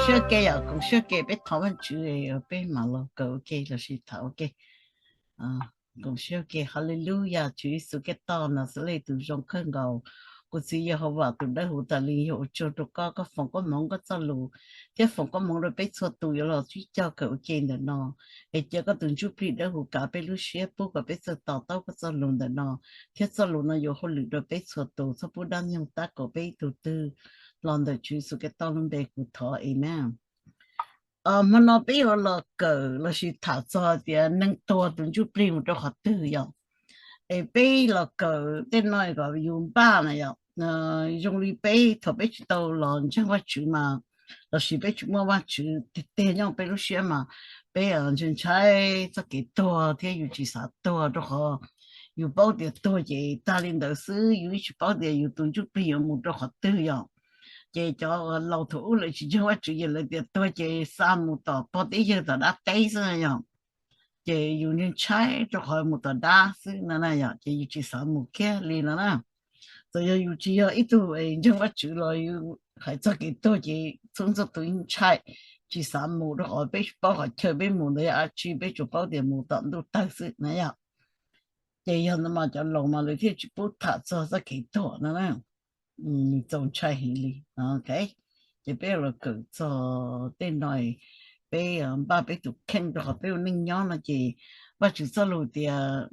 Siab ke yom, koom siab ke peb thov Vaajtswv, peb mam los kawm ua ke lossis tham ua ke. Koom siab ke. Hallelujah, Tswv Yexus Khetos Naxales tus zoo kawg nkaus, kuv Txiv Yehauvas tus dawb huv tas li, yog ua tsaug rau koj, koj foom koob hmoov koj txoj lus, thiab foom koob hmoov rau peb txhua tus yuav los sib cog kawm ua ke ntawm no. Es cia koj tus Ntsuj Plig dawb huv kav peb lub siab pub kom peb txawj to taub koj txoj lus ntawm no, thiab txoj lus no yuav hauj lwm rau peb txhua tus, txhob pub dab nyoog tab kaum peb ib tug twg. Los ntawm Tswv Yexus Khetos lub npe kuv thov, amees. Hmo no peb yuav los kawm lossis tham txog tias neeg tuag tus ntsuj plig mus rau qhov twg yom. Es peb los kawm tej no kom yus npaj na yom. Zoo li peb thaum peb tsis tau los ntseeg Vajtswv mas, lossis peb tsis muaj Vajtswv tiag tiag nyob peb lub siab mas, peb ntshai ntshai txoj kev tuag thiab yus tsis xav tuag rau qhov yus paub tias tuag ces tag li ntawd xwb, yus yeej tsis paub tias yus tus ntsuj plig yuav mus rau qhov twg yom. Ces cov laus thaum ub lawv tsis ntseeg Vajtswv ces lawv tias tuag ces xa mus tom pog teb yawg tom dab teb xwb na yom. Ces yus ntshai ntshai rau qhov mus tom dab xwb no na yom, ces yus tsis xav mus kiag li no na. Txawm yog yus tsis yog ib tug ntseeg Vajtswv los yus hais txog kev tuag ces txhua txhua tus yeej ntshai, tsis xav mus rau qhov peb tsis paub qhov chaw peb mus ntawd yog dab tsi, peb tsuas paub tias mus tom ntuj tawg xwb na yom. Ces yog ntawd mas cov laus mas lawv thiaj tsis pub tham txog txoj kev tuag no na. Nws txaus ntshai heev li. Ces peb los kawm txog tej no, peb npaj peb tus kheej rau qhov peb ua neej nyob no ces Vajtswv txoj lus tias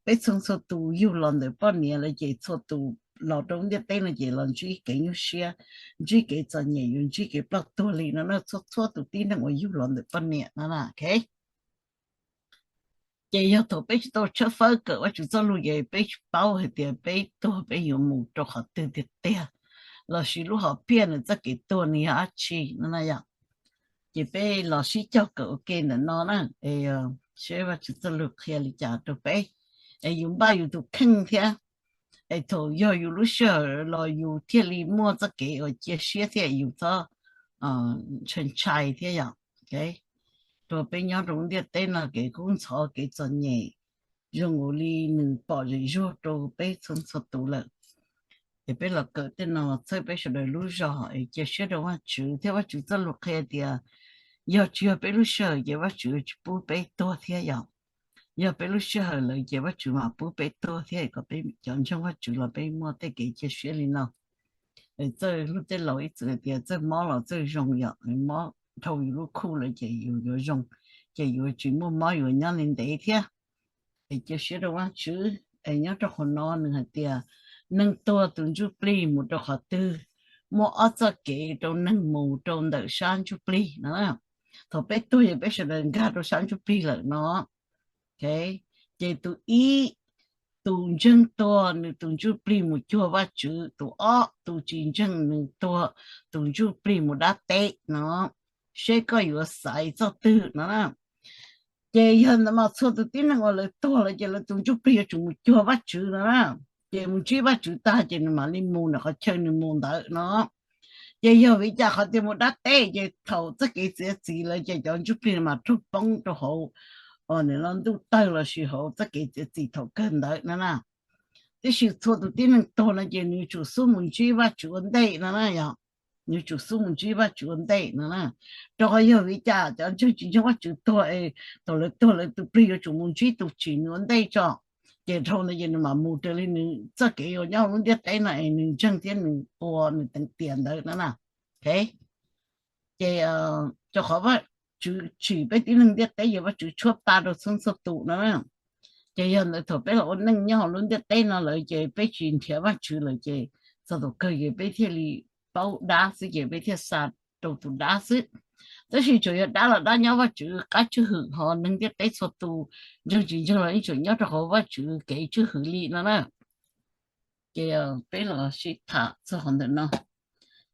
peb txhua txhua tus yug los ntawm poj niam lawm ces txhua tus los rau ntiaj teb no ces los ntsib kev nyuaj siab, ntsib kev txom nyem, yuav ntsib kev ploj tuag li no na, txhua txhua tus tib neeg uas yug los ntawm poj niam no na. Ces yog thaum peb tsis tau tshawb fawb kawm Vajtswv txoj lus ces peb tsis paub hais tias peb tuag peb yuav mus rau qhov twg tiag tiag, lossis lub hom phiaj nws txoj kev tuag nws yog dab tsi no na yom. Ces peb los sib cog kawm ua ke ntawm no na, es seb Vajtswv txoj lus qhia li cas rau peb, es yus npaj yus tus kheej thiab. Es thaum yog yus lub sij hawm los yus thiaj li muaj txoj kev uas cia siab thiab yus txhob ntshai ntshai thiab yom. Rau peb nyob rau ntiaj teb no kev kub ntxhov kev txom nyem zoo nkaus li nws pom zem zuag rau peb txhua txhua tus lawm. Es peb los kawm tej no txhawb peb sawv daws lub zog es cia siab rau Vajtswv thiab Vajtswv txoj lus qhia tias yog tsis yog peb lub sij hawm ces Vajtswv tsis pub peb tuag thiab yom. Yog peb lub sij hawm lawm ces Vajtswv mam pub peb tuag thiab kom peb cov ntseeg Vajtswv los peb muaj tej kev cia siab li no. Txawj hlub tej laus ib txwm hais tias txawj mob los txawj zoo yom, mob dhau yus lub khuj lawm ces yus yuav zoo, ces yuav tsis muaj mob yuav nyob ntev ntev thiab. Es cia siab rau Vajtswv, es nyob rau qhov no nws hais tias neeg tuag tus ntsuj plig mus rau qhov twg, muaj ob txoj kev rau neeg mus rau ntawm sab ntsuj plig no. Thaum peb tuag ces peb sawv daws nkag rau sab ntsuj plig lawm no. Ces tus ib, tus ntseeg tuag nws tus ntsuj plig mus cuag Vajtswv, tus ob tus tsis ntseeg nws tuag tus ntsuj plig mus dab teb no. Seb koj yuav xaiv txoj twg no na. Ces yog ntawd mas txhua tus tib neeg uas lawv tuag lawm ces lawv tus ntsuj plig yuav tsum mus cuag Vajtswv no na. Ces mus ntsib Vajtswv tag ces nws mam li mus ntawm qhov chaw nws mus ntawd no. Ces yog vim li cas qhov tias mus dab teb ces thaum txoj kev txiav txim lawm ces cov ntsuj plig no mas raug poob rau hauv nws los ntuj tawg lossis hauv txoj kev txiav txim thaum kawg ntawd no na. Tiam sis txhua tus tib neeg tuag no ces nws tsum xub mus ntsib Vajtswv ua ntej no na yom. Nws tsum xub mus ntsib Vajtswv ua ntej no na. Rau qhov yog vim li cas cov ntseeg tsis ntseeg Vajtswv tuag es thaum lawv tuag lawv tus plig yuav tsum mus ntsib tus tsim nws ua ntej tso. Ces dhau ntawd ces nws mam mus raws li nws txoj kev uas nyob lub ntiaj teb no es nws ntseeg thiab nws ua nws teev tiam ntawd no na. Ces rau qhov Vajtswv tsim peb tib neeg ntiaj teb yog Vajtswv tshuab pa rau txhua txhua tus no na. Ces yog ntawd thaum peb los ua neej nyob hauv lub ntiaj teb no lawm ces peb tsis nrhiav Vajtswv lawm ces txog thaum kawg ces peb thiaj li paub dab xwb ces peb thiaj xa rau tus dab xwb. Tab sis tsuas yog dab los dab nyob Vajtswv qab tswj hwm, ho neeg ntiaj teb txhua tus ntseeg tsis ntseeg los yeej tseem nyob rau hauv Vajtswv kev tswj hwm li no na. Ces peb los sib tham txog qhov ntawm no.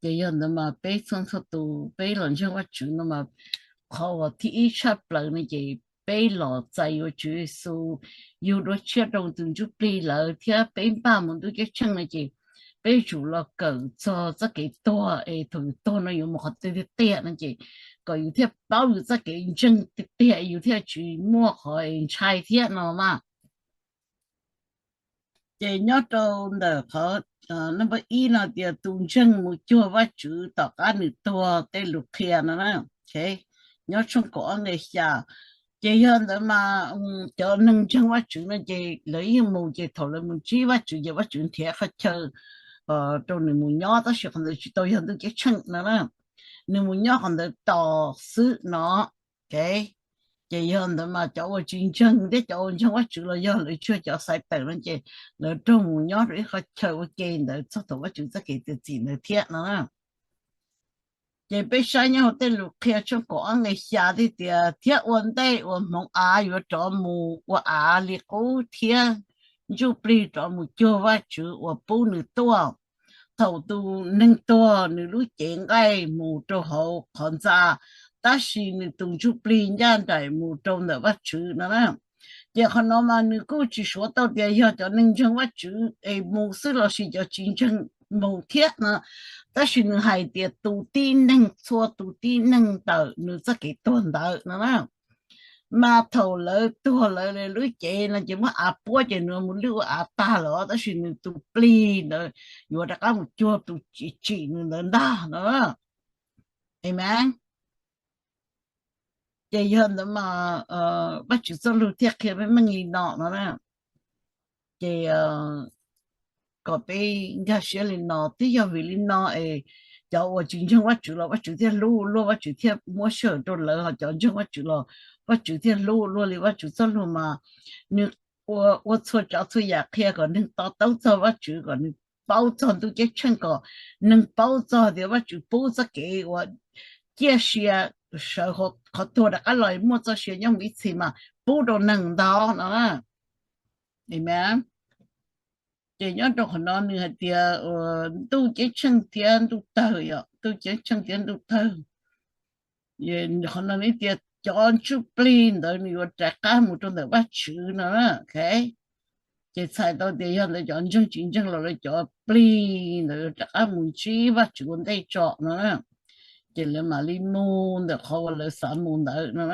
Ces yog ntawd mas peb txhua txhua tus peb los ntseeg Vajtswv no mas qhov uas thib ib tshaj plaws no ces peb los txais yuav Tswv Yexus yug dua tshiab rau tus ntsuj plig lawm thiab peb npaj mus ntuj ceeb tsheej no ces peb yuav tsum los kawm txog txoj kev tuag es thaum yus tuag no yuav mus qhov twg tiag tiag no ces kom yus thiaj paub yus txoj kev ntseeg tiag tiag yus thiaj tsis muaj qhov ntshai thiab no mas. Ces nyob rau ntawm qhov nab npawb ib no tias tus ntseeg mus cuag Vajtswv tom qab nws tuag tej lus qhia no na. Nyob tshooj kaum ob nqe xya. Ces yog ntawd mas cov neeg ntseeg Vajtswv no ces lawv yeej mus, ces thaum lawv mus ntsib Vajtswv ces Vajtswv nrhiav qhov chaw rau nws mus nyob, tab sis qhov ntawd tsis tau yog ntuj ceeb tsheej no na. Nws mus nyob qhov ntawd tos xwb no. Ces yog ntawd mas cov uas tsis ntseeg thiab cov uas ntseeg Vajtswv los yog lawv tsuag cov xaiv tawm no ces lawv raug mus nyob rau ib qhov chaw ua ke ntawd txog thaum Vajtswv txoj kev txiav txim ntawd thiab no. Ces peb saib nyob hauv tej lus qhia tshooj kaum ob nqe xya thiaj tias, thiab ua ntej uas hmoov av yuav rov mus ua av li qub thiab ntsuj plig rov mus cuag Vajtswv uas pub nws tuaj. Thaum tus neeg tuag nws lub cev nqaij mus rau hauv qhov ntxa, tab sis nws tus ntsuj plig ncaj nraim mus rau ntawm Vajtswv no na. Ces qhov no mas nws kuj tsis suav tau tias yog cov neeg ntseeg Vajtswv es mus xwb los sis cov tsis ntseeg mus thiab no, tab sis nws hais tias tus tib neeg, txhua tus tib neeg ntawm nws txoj kev tuag ntawd no na. Mas thaum lawv tuag lawv lub cev no ces muab av puab ces nws mus lwj ua av tag lawm, tab sis nws tus plig ntawd yuav rov qab mus cuag tus tsim nws ntawd ntag no. Amen. Ces yog ntawd mas Vajtswv txoj lus thiaj qhia meej meej li no no na. Ces kom peb nkag siab li no, twb yog vim li no es cov uas tsis ntseeg Vajtswv los Vajtswv thiaj hlub luag, Vajtswv thiaj muab sij hawm rau lawv, ho cov ntseeg Vajtswv los Vajtswv thiaj hlub luag li. Vajtswv txoj lus mas nws ua txhua tsav txhua yam qhia kom neeg to taub txog Vajtswv, kom neeg paub txog ntuj ceeb tsheej, kom neeg paub txog tias Vajtswv pub txoj kev uas ciaj sia sawv qhov tuag rov qab los muaj txoj sia nyob mus ib txhis mas pub rau neeg ntag no. Amen. Ces nyob rau qhov no nws hais tias ntuj ceeb tsheej thiab ntuj tawg, ntuj ceeb tsheej thiab ntuj tawg. Qhov no nws tias cov ntsuj plig ntawd nws yuav rov qab mus rau ntawm Vajtswv no. Ces txhais tau tias yog ntawd cov ntseeg tsis ntseeg los lawv cov plig ntawd yuav rov qab mus ntsib Vajtswv ua ntej tso no. Ces lawv mam li mus ntawm qhov uas lawv xav mus ntawd no.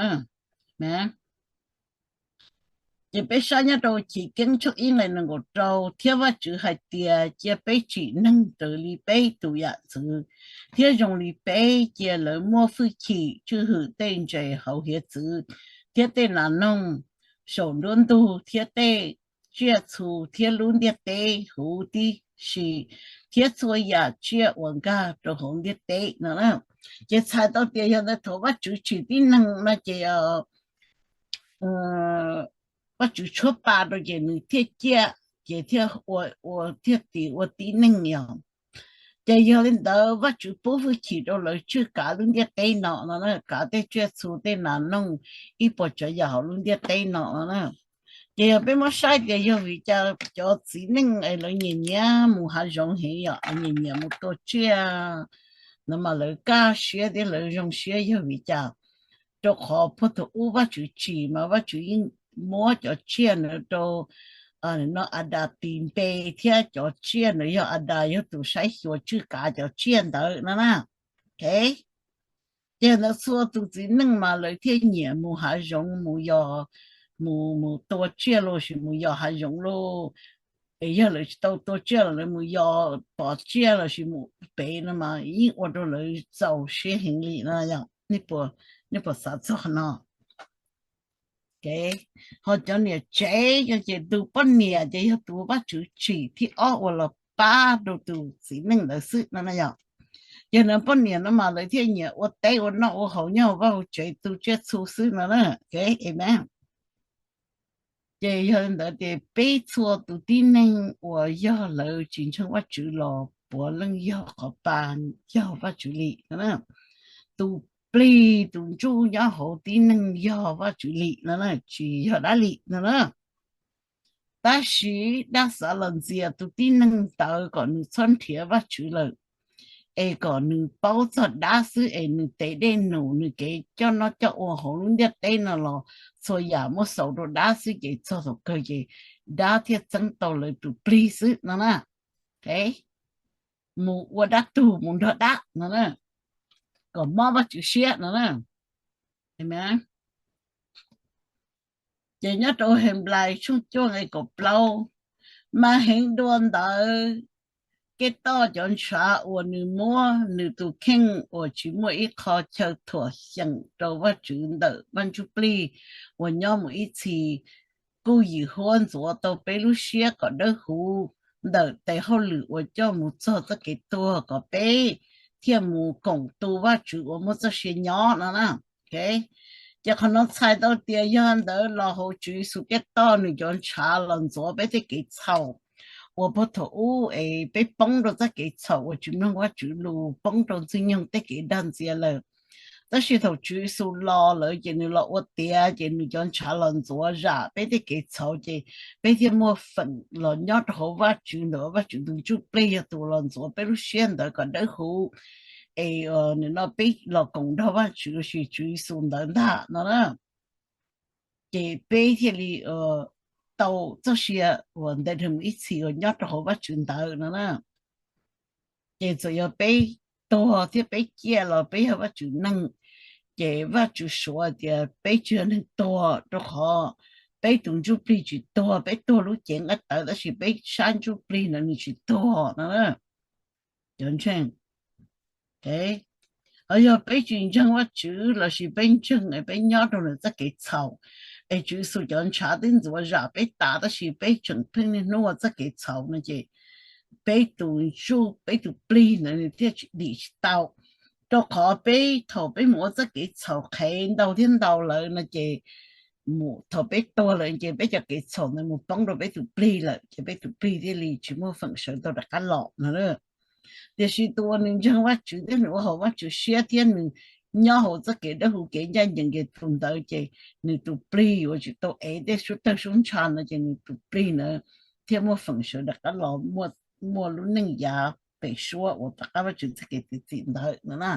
Ces peb saib nyob rau Chiv Keeb tshooj ib nqe nees nkaum rau, thiab Vajtswv hais tias, cia peb tsim neeg raws li peb tus yam ntxwv thiab zoo li peb, cia lawv muaj hwj chim tswj hwm tej ntses hauv hiav txwv thiab tej nas noog saum nruab ntug thiab tej tsiaj txhu thiab lub ntiaj teb huv tib si thiab txhua yam tsiaj uas nkag rau hauv ntiaj teb no. Ces txhais tau tias yog ntawd thaum Vajtswv tsim tib neeg no ces Vajtswv tshuab pa rau ces nws thiaj ciaj, ces thiaj ua, ua thiaj tis ua tib neeg yog. Ces yog li ntawd Vajtswv pub hwj chim rau lawv tswj kav lub ntiaj teb no no, kav tej tsiaj txhu tej nas noog ib puas tsav yam hauv lub ntiaj teb no no. Ces yog peb muab saib tias yog vim cas cov txiv neej es lawv nyiam nyiam mus hav zoov heev, yog nyiam nyiam mus tua tsiaj no mas lawv kaj siab thiab lawv zoo siab yog vim cas? Rau qhov puag thaum ub Vajtswv tsim mas Vajtswv yeej muab cov tsiaj ntawd rau no Adas tis npe, thiab cov tsiaj ntawd yog Adas yog tus saib xyuas tswj kav cov tsiaj ntawd no na. Ces ntawd txhua tus txiv neej mas lawv thiaj nyiam mus hav zoov mus yos, mus, mus tua tsiaj los sis mus yos hav zoov lauj. Es yog lawv tsis tau tua tsiaj los lawv mus yos pom tsiaj los sis mus pem no mas yeej ua rau lawv txaus siab heev li no. Nej puas xav txog no? Ho cov niam tsev ces tus poj niam ces yog tus Vajtswv tsim thib ob uas los pab rau tus txiv neej ntawd xwb no na yog. Ces ntawd poj niam no mas lawv thiaj nyiam ua teb ua noj ua haus nyob hauv vaj hauv tsev tu tsiaj txhu xwb no na. Amen. Ces yog li ntawd ces peb txhua tus tib neeg uas yog lawv tsis ntseeg Vajtswv los puav leej yog qhov pa yog Vajtswv li no. Tus plig tus ntsuj nyob hauv tib neeg yog Vajtswv li no, tsis yog dab li no na. Tab sis dab xav los ntxias tus tib neeg ntawd kom nws txhob nrhiav Vajtswv lawm, es kom nws paub txog dab xwb, es nws tes dej num nws kev coj noj coj ua hauv lub ntiaj teb no los txhua yam muab xaus rau dab xwb, ces txog thaum kawg ces dab thiaj txeeb tau lawv tus plig xwb no na. Mus ua dab tug mus nrog dab no na, kom mob Vajtswv siab no na. Ces nyob rau Henplais tshooj cuaj nqe kaum plaub, Mas heev dua ntawd, Kej Toj cov ntshav uas nws muab nws tus kheej uas tsis muaj ib qho chaw thuam xyeem rau Vajtswv ntawm Vaj Ntsujplig uas nyob mus ib txhis kuj yim huab ntxuav tau peb lub siab kom dawb huv ntawm tes hauj lwm uas coj mus txog txoj kev tuag kom peb thiaj mus koom tu Vajtswv uas muaj txoj sia nyob no na. Ces qhov no txhais tau tias yog ntawd los hauv Tswv Yexus Kej Toj nws cov ntshav los ntxuav peb tej kev txhaum uas puag thaum ub es peb poob rau txoj kev txhaum uas tsis mloog Vajtswv lus, poob rau Ntxwg Nyoog tej kev dag ntxias lawm. Tab sis thaum Tswv Yexus los lawm ces nws los ua tiav ces nws cov ntshav los ntxuav zam peb tej kev txhaum ces peb thiaj muaj feem los nyob rau hauv Vajtswv ntawm Vajtswv tus Ntsuj Plig yog tus los ntxuav peb lub siab ntawd kom dawb huv es nws no peb los koom nrog Vajtswv los sis Tswv Yexus ntawd ntag no na. Ces peb thiaj li tau txoj sia uas ntev dhawv mus ib txhis uas nyob rau hauv Vajtswv ntawd no na. Ces txawm yog peb tuag thiab peb ciaj los peb yog Vajtswv neeg, ces Vajtswv suav tias peb tsis yog neeg tuag rau qhov peb tus ntsuj plig tsis tuag, peb tuag lub cev nqaij tawv tab sis peb sab ntsuj plig ntawd nws tsis tuag no na. Cov ntseeg, ho yog peb tsis ntseeg Vajtswv los sis peb ntseeg es peb nyob rau nws txoj kev txhaum, es Tswv Yexus cov ntshav twb ntxuav zam peb tas tab sis peb tseem pheej niaj hnub ua txoj kev txhaum no ces peb tus ntsuj, peb tus plig ntawd nws thiaj tsis dim tsis tau. Rau qhov peb thaum peb mus ua txoj kev txhaum qhev ntau thiab ntau lawm no ces mus thaum peb tuag lawm ces peb cov kev txhaum ntawd mus poob rau peb tus plig lawm ces peb tus plig thiaj li tsis muaj feem sawv tau rov qab los no. Tiam sis tus uas nws ntseeg Vajtswv thiab nws ua haum Vajtswv siab thiab nws nyob hauv txoj kev dawb huv kev ncaj ncees ces tus ntawd ces nws tus plig yuav tsis tau ev tej suab tawg suab ntsha no ces nws tus plig ntawd thiaj muaj feem sawv rov qab los muaj lub neej yav pem suab uas tom qab Vajtswv txoj kev txiav txim ntawd no na.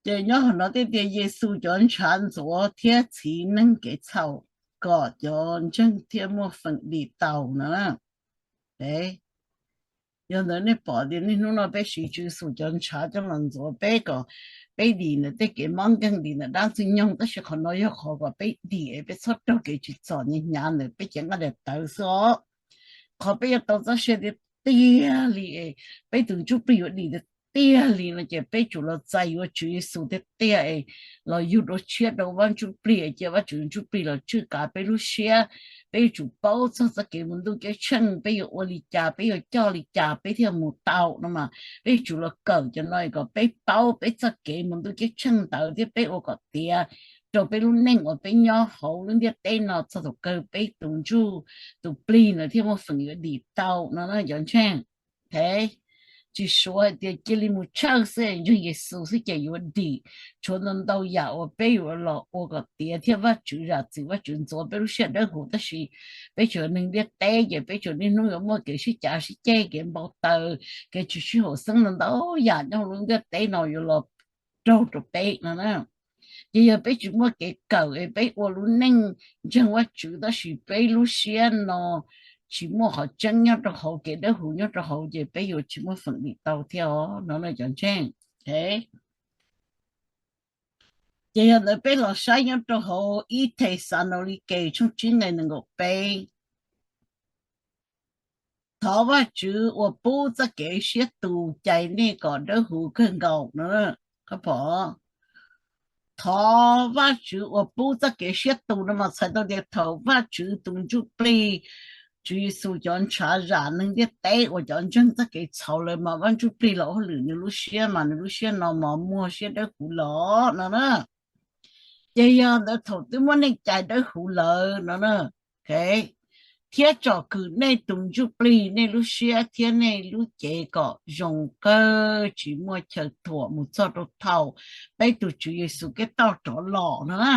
Ces nyob hauv no thiaj tias Yexus cov ntshav ntxuav thiab txhiv neeg kev txhaum kom cov ntseeg thiaj muaj feem dim tau no. Yog ntawd nej pom tias niaj hnub no peb siv Tswv Yexus cov ntshav coj los ntxuav peb kom peb dim ntawm tej kev mob nkeeg, dim ntawm dab ntxwg nyoog, tab sis qhov no yog qhov kom peb dim es peb txhob raug kev tsim txom hnyav ntawm peb cev nqaij daim tawv xwb os. Qhov peb yuav tau txoj sia tiag tiag li es peb tus ntsuj plig yuav dim tiag tiag li no ces peb tsum los txais yuav Tswv Yexus tiag tiag es los yug dua tshiab rau Vaj Ntsujplig es cia Vajtswv Ntsujplig los tswj kav peb lub siab. Peb yuav tsum paub txog txoj kev mus ntuj ceeb tsheej, peb yuav ua li cas, peb yuav coj li cas peb thiaj mus tau no mas peb yuav tsum los kawm cov no kom peb paub peb txoj kev mus ntuj ceeb tsheej ntawd thiab peb ua kom tiav rau peb lub neej uas peb nyob hauv lub ntiaj teb no txog thaum kawg peb tus ntsuj tus plig ntawd thiaj muaj feem yuav dim tau no cov ntseeg. Tsis suav hais tias cia li mus tshawj xwb ntseeg Yexus xwb ces yuav dim. Tshuav ntau ntau yam uas peb yuav los ua kom tiav thiab Vajtswv zam txim, Vajtswv ntxuav peb lub siab dawb huv tab sis peb tseem neeg ntiaj teb ces peb tseem niaj hnub yuav muaj kev sib cav sib ceg, kev npau taws, kev tsis sib haum xeeb, ntau ntau yam nyob hauv lub ntiaj teb no yuav los raug rau peb no na. Ces yog peb tsis muaj kev kawm es peb ua lub neej ntseeg Vajtswv tab sis peb lub siab no tsis muaj qhov tseeb nyob rau hauv, kev dawb huv nyob rau hauv ces peb yuav tsis muaj feem dim tau thiab os no cov ntseeg. Ces yog ntawd peb los saib nyob rau hauv ib Thexalaunikes tshooj tsib nqe nees nkaum peb. Thov Vajtswv uas pub txoj kev siab tus cais nej kom dawb huv kawg nkaus no. Thov Vajtswv uas pub txoj kev siab tus no mas txhais tau tias thaum Vajtswv tus ntsuj plig, Tswv Yexus cov ntshav zam neeg ntiaj teb uas cov ntseeg txoj kev txhaum lawm mas Vaj Ntsujplig los ua hauj lwm nws lub siab mas nws lub siab no mas muag siab dawb huv los no na. Ces yog ntawd thaum twb muab nej cais dawb huv lawm no na, thiab tsom kwm nej tus ntsuj plig, nej lub siab thiab nej lub cev kom zoo kawg tsis muaj chaw thuam mus txog rau thaum peb tus Tswv Yexus Khetos rov los no na.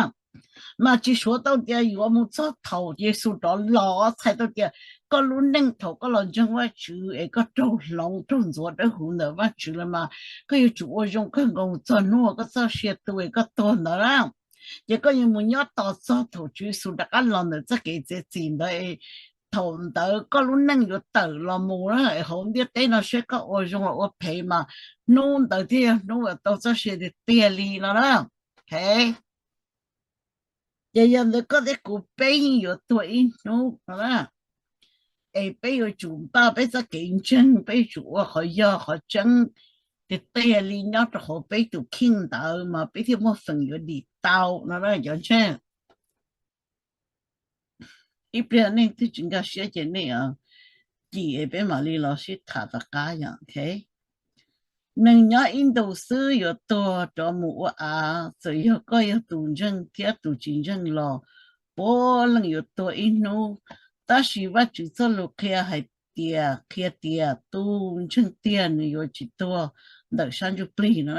Mas tsis suav tau tias yuav mus txog thaum Yexus rov los, txhais tau tias koj lub neej thaum koj los ntseeg Vajtswv es koj raug hloov raug ntxuav dawb huv ntawm Vajtswv lawm mas koj yuav tsum ua zoo kawg nkaus txog hnub uas koj txoj sia tu es koj tuag ntawd na. Ces koj yuav mus nyob tos txog thaum Tswv Yexus rov qab los ntawm txoj kev txiav txim ntawd, thaum ntawd koj lub neej yuav tawm los mus na hauv ntiaj teb no saib koj ua zoo los ua phem mas hnub ntawd thiaj yog hnub uas tau txoj sia tiag tiag li no na. Ces yog ntawd koj thiab kuv peb yeej yuav tuag ib hnub no na, es peb yuav tsum npaj peb txoj kev ntseeg, peb yuav tsum ua qhov yog qhov tseeb tiag tiag li nyob rau hauv peb tus kheej ntawd mas peb thiaj muaj feem yuav dim tau no na cov ntseeg. Ib pliag nej twb tsis nkag siab ces nej cim peb mam li los sib tham tom qab yom. Neeg nyob ib ntus xwb yuav tuag rov mus ua av, txawm yog koj yog tus ntseeg thiab tus tsis ntseeg los puav leej yuav tuag ib hnub. Tab sis Vajtswv txoj lus qhia hais tias, qhia tias tus ntseeg tiag nws yuav tsis tuag ntawm sab ntsuj plig no.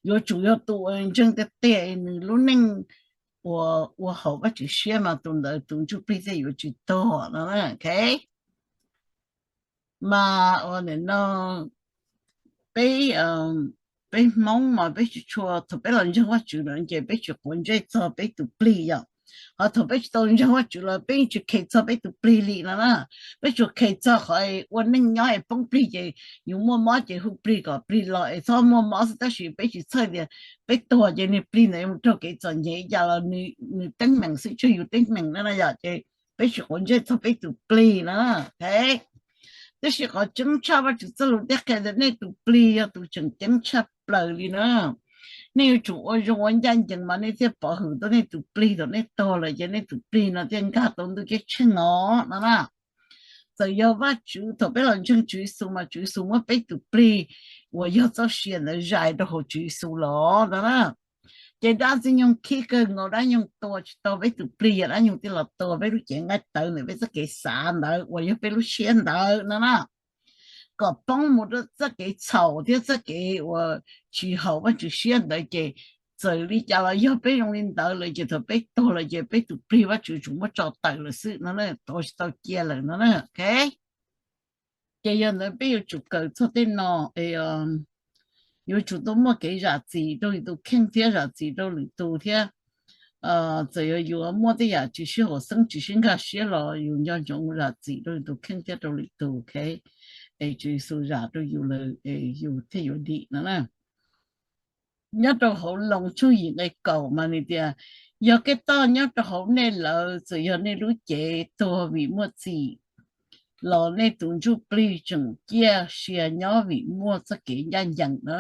Yuav tsum yog tus uas ntseeg tiag tiag nws lub neej uas ua haum Vajtswv siab mas tus ntawd tus ntsuj plig thiaj yuav tsis tuag no. Mas ua nim no peb, peb Hmoob mas peb tsis tshua, thaum peb los ntseeg Vajtswv no ces peb tsis quav ntsej txog peb tus plig yom. Ho thaum peb tsis tau ntseeg Vajtswv los peb yeej tsis khes txog peb tus plig li no na. Peb tsuas khes txog qhov ua neej nyob es poob plig ces yus muaj mob ces hu plig kom plig los, es txhob muaj mob xwb. Tab sis peb tsis txhawj tias peb tuag ces niag plig ntawd mus raug kev txom nyem cas los nws teeb meem xwb, tsuas yus teeb meem na yom. Ces peb tsis quav ntsej txog peb tus plig na. Tab sis qhov tseeb tshaj Vajtswv txoj lus thiaj qhia tias nej tus plig yog tus tseem ceeb tshaj plaws li na. Nej yuav tsum ua zoo ua ncaj ncees mas nej thiaj pov hwm tau nej tus plig. Thaum nej tuag lawm ces nej tus plig no thiaj nkag tau ntuj ceeb tsheej os no na. Txawm yog Vajtswv, thaum peb los ntseeg Tswv Yexus mas Tswv Yexus muab peb tus plig uas yog txoj sia ntawd zais rau hauv Tswv Yexus los no na. Ces dab ntxwg nyoog khib kawg nkaus, dab nyoog tua tsis tau peb tus plig, yog dab nyoog thiaj los tua peb lub cev nqaij tawv ntawm peb txoj kev xav ntawd uas yog peb lub siab ntawd no na, kom poob mus rau txoj kev txhaum thiab txoj kev uas tsis haum Vajtswv siab ntawd. Ces txawm li cas los yog peb zoo li ntawd lawm ces thaum peb tuag lawm ces peb tus plig Vajtswv tsuas muab tso tawm lawm xwb no, tua tsis tau cia lawm no. Ces yog ntawd peb yuav tsum kawm txog tej no, yuav tsum tau muaj kev zam txim rau yus tus kheej thiab zam txim rau lwm tus thiab. Txawm yog yuav muaj tej yam tsis sib haum xeeb tsis sib nkag siab los yus nco ntsoov zam txim rau yus tus kheej thiab rau lwm tus, es Tswv Yexus zam rau yus lawm yus thiaj yuav dim no na. Nyob rau hauv Loos tshooj yim nqe kaum mas nws tias, yog kev toj nyob rau hauv nej lawm, txawm yog nej lub cev tuag vim muaj txim los nej tus ntsuj plig tseem ciaj sia nyob vim muaj txoj kev ncaj ncees no.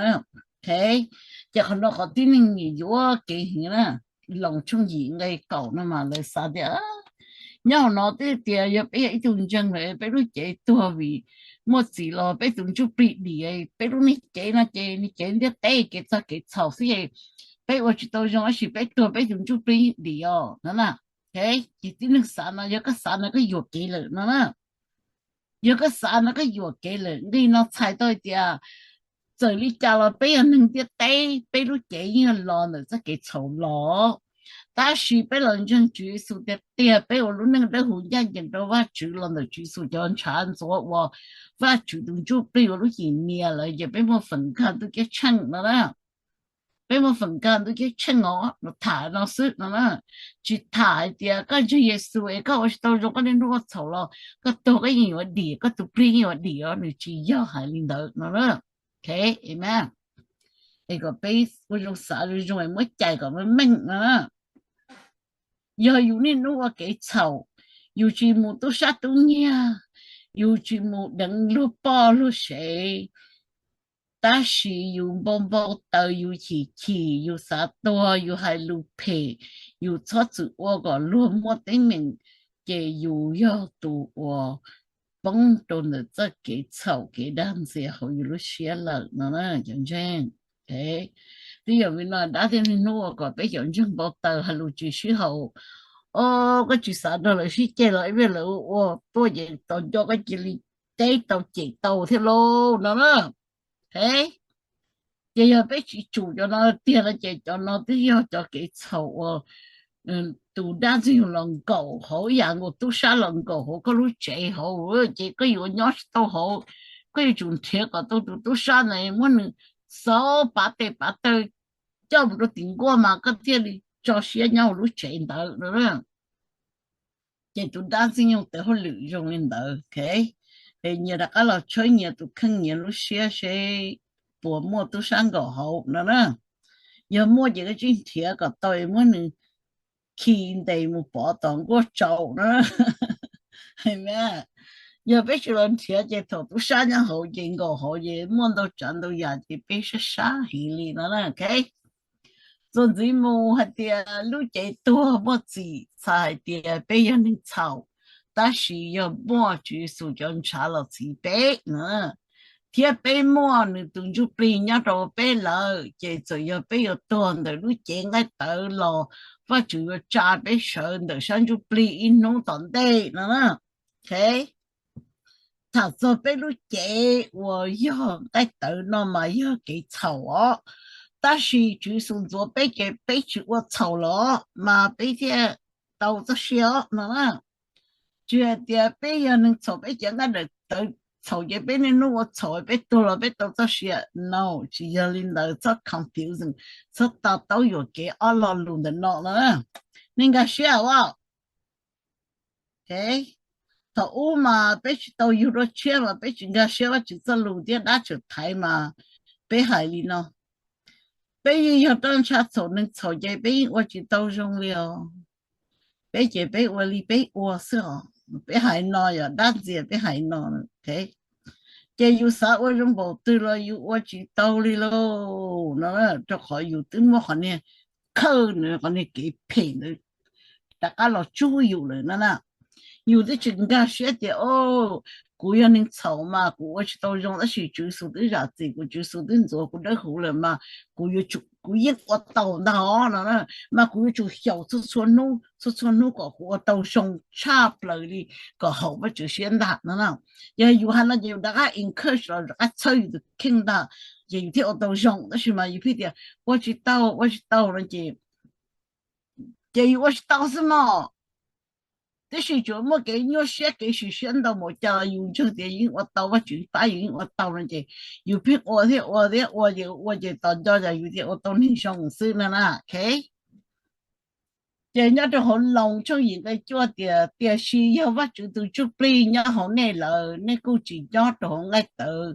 Ces qhov no qhov tib neeg nim yuav kev heev na. Loos tshooj yim nqe kaum no mas lawv xav tias nyob hauv no twb tias yog peb yog ib tug ntseeg lawm peb lub cev tuag vim muaj txim los peb tus ntsuj plig dim, peb lub niag cev no ces niag cev ntiaj teb kev txog kev txhaum xwb, peb ua tsis tau zoo tab sis peb tuag peb tus ntsuj plig dim os no na. Ces tib neeg xav no, yog koj xav no koj yuam kev lawm no na. Yog koj xav no koj yuam kev lawm. Nqi no txhais tau hais tias txawm li cas los peb yog neeg ntiaj teb, peb lub cev yeej yog los ntawm txoj kev txhaum los. Tab sis peb los ntseeg Tswv Yexus tiag tiag, peb ua lub neej dawb huv ncaj ncees rau Vajtswv los ntawm Tswv Yexus cov ntshav ntxuav uas Vajtswv tus ntsuj plig ua lub cim nias lawm ces peb muaj feem nkag ntuj ceeb tsheej no na. Peb muaj feem nkag ntuj ceeb tsheej os, tham no xwb no na. Tsis tham hais tias koj ntseeg Yexus es koj ua tsis tau zoo koj niaj hnub ua txhaum los koj tuag koj yeej yuav dim, koj tus plig yeej yuav dim os, nws tsis yog hais li ntawd no na. Es kom peb ua zoo xav zoo zoo es muab cais kom meej meej no na. Yog yus niaj hnub ua kev txhaum, yus tsis mus tub sab tub nyiag, yus tsis mus deev luag poj luag sev, tab sis yus npau npau taws, yus chim chim, yus xav tuag, yus hais lus phem, yus txhob txwm ua kom luag muaj teeb meem, ces yus yog tus uas poob rau ntawm txoj kev txhaum kev dag ntxias hauv yus lub siab lawm no na cov ntseeg. Twb yog vim no dab thiaj niaj hnub ua kom peb cov ntseeg npau taws hais lus tsis sib haum. O, koj tsis xav nrog lawv sib ceg los ib pliag lawv ua tuaj ces tos nco koj cia li teb tau cem tau thiab lauj no na. Ces yog peb tsis tsum cov no tiag no ces cov no twb yog cov kev txhaum uas tus dab ntxwg nyoog los nkaum hauv, ib yam nkaus tub sab los nkaum hauv koj lub tsev hauv, ces koj yuav nyob tsis tau hauv. Koj yuav tsum nrhiav kom tau tus tub sab ntawd muab nws xov pav tes pav taw coj mus rau tim nkuaj mas koj thiaj li tso siab nyob hauv lub tsev ntawd no. Ces tus dab ntxwg nyoog tawv hauj lwm zoo li ntawd. Es nyias rov qab los tshawb nyias tus kheej nyias lub siab seb puas muaj tub sab nkaum hauv no na. Yog muaj ces koj tsij nrhiav kom tau es muab nws khi ntes mus pov tom nkuaj tsaus na. Yog peb tsis los nrhiav ces thaum tub sab nyob hauv ces nkaum hauv ces muaj ntau tsav ntau yam ces peb sab sab heev li no na. Txuas ntxiv mus hais tias lub cev tuag muaj txim txhais hais tias peb yog neeg txhaum, tab sis yog muaj Tswv Yexus cov ntshav los txhiv peb na, thiab peb muaj nws tus ntsuj plig nyob rau peb lawm, ces txawm yog peb yuav tuag ntawm lub cev nqaij tawv los Vajtswv yuav tsa peb sawv ntawm sab ntsuj plig ib hnub tom ntej no na. Tham txog peb lub cev uas yog nqaij tawv no mas yog kev txhaum os, tab sis Tswv Yexus ntxuav peb ces peb tsis ua txhaum los mas peb thiaj tau txoj sia os no na. Tsis hais tias peb yog neeg txhaum peb cev nqaij tawv txhaum ces peb niaj hnub ua txhaum peb tuag los peb tau txoj sia. No, tsis yog li ntawd, txhob confuse, txhob to taub yuam kev ob lo lus ntawm no na. Nej nkag siab os. Thaum ub mas peb tsis tau yug dua tshiab mas peb tsis nkag siab Vajtswv txoj lus thiab dab tseem thaiv mas peb hais li no, peb yeej yog roj ntsha txhaum neeg txhaum ces peb yeej ua tsis tau zoo li os. Peb ces peb ua li peb ua xwb os. Peb hais no yog dab ntxias peb hais no. Ces yus xav ua zoo npaum twg los yus ua tsis tau li lauj no, rau qhov yus twb muab qhov niag khawj, qhov niag kev phem ntawd rov qab los tsuj yus lawm no na. Yus twb tsis nkag siab tias, o, kuv yog neeg txhaum mas kuv ua tsis tau zoo, tab sis Tswv Yexus twb zam txim kuv, Tswv Yexus twb ntxuav kuv dawb huv lawm mas kuv yeej ua tau ntag no, mas kuv yuav tsum xyaum txhua txhua hnub, txhua txhua hnub kom kuv ua tau zoo tshaj plaws li, kom haum Vajtswv siab ntag no na. Yog yus hais no ces yus rov qab encourage los rov qab txhawb yus tus kheej ntag, ces yus thiaj ua tau zoo. Tab sis mas yus pheej tias ua tsis tau, ua tsis tau no ces, ces yus ua tsis tau xwb mog. Tiam sis tsuas muaj kev nyuaj siab kev sim siab ntau npaum cas los yus ntseeg tias yus yeej ua tau, Vajtswv pab yus yeej ua tau no ces yus pheej ua thiab ua thiab ua ces ua ces tos nco cas yus thiaj ua tau neeg zoo xwb no na. Ces nyob rau hauv Loos tshooj yim nqe cuaj tias, tiam sis yog Vajtswv tus Ntsuj Plig nyob hauv nej lawm, nej kuj tsis nyob rau hauv nqaij tawv,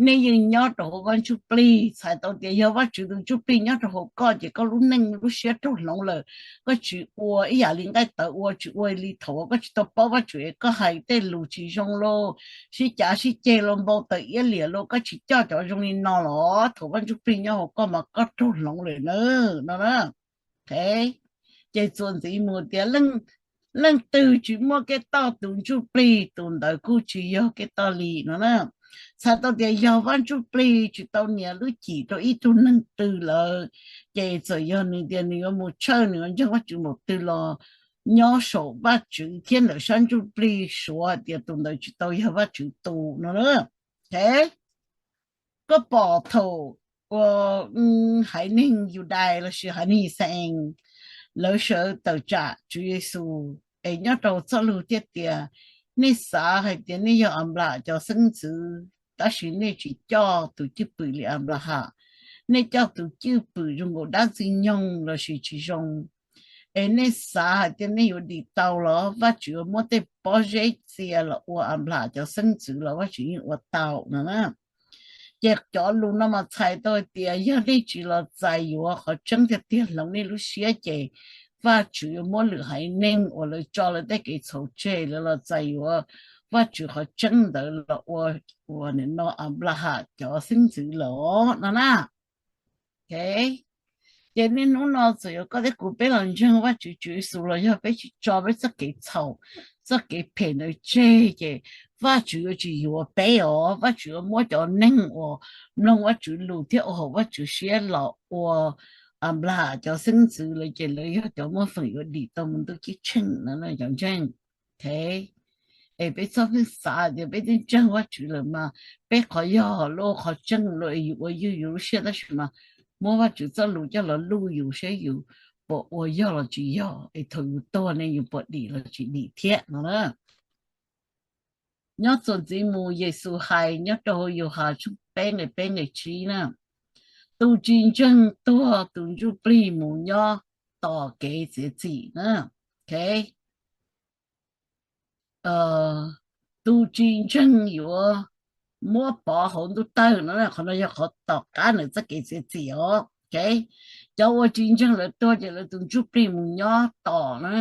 nej yeej nyob rau hauv Vaj Ntsuj Plig. Txhais tau tias yog Vajtswv tus Ntsuj Plig nyob rau hauv koj ces koj lub neej lub siab raug hloov lawm, koj tsis ua ib yam li nqaij tawv ua, tsis ua li thaum uas koj tsis tau paub Vajtswv es koj hais tej lus tsis zoo los sib cav sib ceg los npau taws iab liam los koj tsis coj cov zoo li no los thaum Vaj Ntsuj Plig nyob hauv koj mas koj raug hloov lawm na no. Ces txuas ntxiv mus tias, leej twg tsis muaj Khetos tus Ntsuj Plig, tus ntawd kuj tsis yog Khetos li no na. Txhais tau tias yog Vaj Ntsuj Plig tsis tau nias lub cim rau ib tug neeg twg lawm, ces txawm yog nws tias nws yuav mus church, nws yuav ntseeg Vajtswv npaum twg los nyob saum Vajtswv thiab ntawm sab ntsuj plig suav tias tus ntawd tsis tau yog Vajtswv tus no na. Koj pom thaum uas haiv neeg Yudais lossis haiv neeg Yixalayees lawv sawv tawm tsam Tswv Yexus es nyob rau txoj lus thiaj tias, nej xav hais tias nej yog Anplas cov xeeb ntxwv, tab sis nej tsis coj tus cwj pwm li Anplahas, nej coj tus cwj pwm zoo nkaus dab ntxwg nyoog lossis tsis zoo. Es nej xav hais tias nej yuav dim tau los Vajtswv yuav muab tej pob zeb txia los ua Anplas cov xeeb ntxwv los Vajtswv yeej ua tau no na. Ces cov lus no mas txhais tau tias yog nej tsis los txais yuav qhov tseeb tiag tiag hloov nej lub siab ces Vajtswv yuav muab lwm haiv neeg uas lawv tso lawv tej kev txhaum tseg lawv los txais yuav Vajtswv qhov tseeb ntawd los ua, ua no Anplahas cov xeeb ntxwv lawm no na. Ces niaj hnub no txawm yuav koj thiab kuv peb los ntseeg Vajtswv Tswv Yexus los yog peb tsis tso peb txoj kev txhaum, txoj kev phem ntawd tseg ces Vajtswv yuav tsis yuav peb os. Vajtswv yuav muab cov neeg uas mloog Vajtswv lus thiab ua haum Vajtswv siab los ua Anplahas cov xeeb ntxwv lawm ces lawv yog cov muaj feem yuav dim tau mus ntuj ceeb tsheej no cov ntseeg. Es peb txhob pheej xav tias peb twb ntseeg Vajtswv lawm mas peb qhov yog luaj qhov tseeb luaj es yus ua yus lub siab tab sis mas muab Vajtswv txoj lus coj los luj yus saib yus puas ua yog los tsis yog es thaum yus tuag ne yus puas dim los tsis dim thiab no na. Nyob txuas ntxiv mus Yexus hais nyob rau hauv Yauhas tshooj peb nqe peb nqe tsib na, tus tsis ntseeg tuag tus ntsuj plig mus nyob tos kev txiav txim na. Tus tsis ntseeg yuav muab pov hauv ntuj tawg no, qhov no yog qhov tom qab nws txoj kev txiav txim os. Cov uas tsis ntseeg lawv tuag ces lawv tus ntsuj plig mus nyob tos na,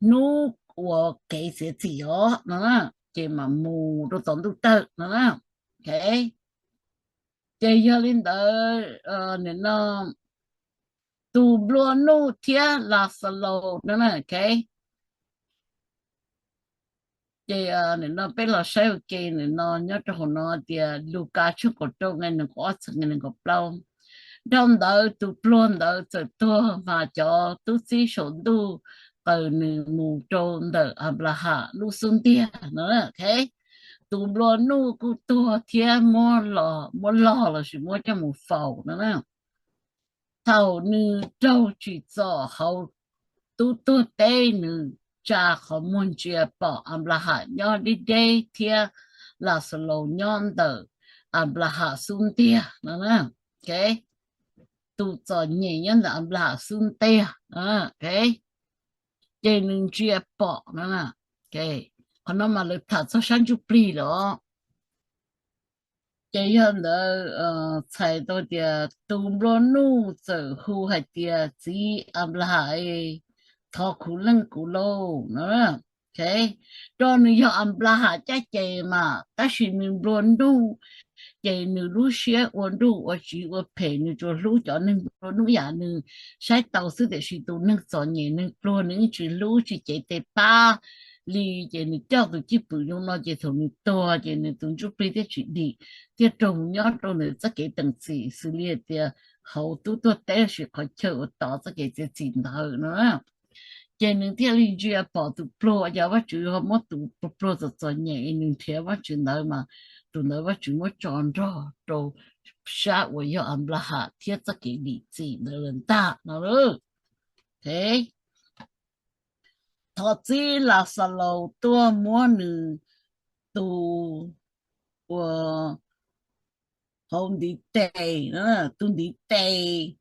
hnub uas kev txiav txim os no na, ces mam mus rau tom ntuj tawg no na. Ces yog li ntawd, nim no tus nplua nuj thiab Laxalaus no na, ces nim no peb los saib ua ke nim no nyob rau hauv no tias Lukas tshooj kaum rau nqe nees nkaum ob txog nqe nees nkaum plaub. Dhau ntawd tus pluag ntawd txawm tuag, mas cov tub txib saum ntuj qaws nws mus rau ntawm Anplaham lub xub ntiag no. Tus nplua nuj kuj tuag thiab muab los, muab log lossis muab coj mus faus no na. Thaum nws raug tsim txom hauv tub tuag teb, nws tsa qhov muag ntsia pom Anplaham nyob deb deb thiab Laxalaus nyob ntawm Anplaham xub ntiag no. Tus txom nyem nyob ntawm Anplaham xub ntiag, ces nws ntsia pom no. Qhov no mas lawv tham txog sab ntsuj plig lawm. Ces yog ntawd txhais tau tias tus nplua nuj txawm hu hais tias, Txiv Anplaham, thov khuv leej kuv lauj no. Rau nws yog Anplaham caj ces mas, tab sis nws nplua nuj, ces nws lub siab ua nruj ua tsiv ua phem, nws tsuas hlub cov neeg nplua nuj yam nws saib tau xwb, tiam sis tus neeg txom nyem neeg pluag nws yeej tsis hlub tsis cev tes pab li. Ces nws coj tus cwj pwm zoo no ces thaum nws tuag ces nws tus ntsuj plig thiaj tsim dim, thiaj raug mus nyob rau ntawm txoj kev teem txim xws li hais tias hauv tub tuag teb lossis qhov chaw uas tos txoj kev txiav txim ntawd no. Ces nws thiaj li ntsia pom tus pluag, yog Vajtswv ho muab tus pluag txom txom nyem nws nrhiav Vajtswv ntawd mas, tus ntawd Vajtswv muab tso nrog rau sab uas yog Anplaham thiab txoj kev dim txim ntawd lawm ntag no. Thov txib Laxalaus tuaj muab nws tus uas hauv ntiv tes, tus ntiv tes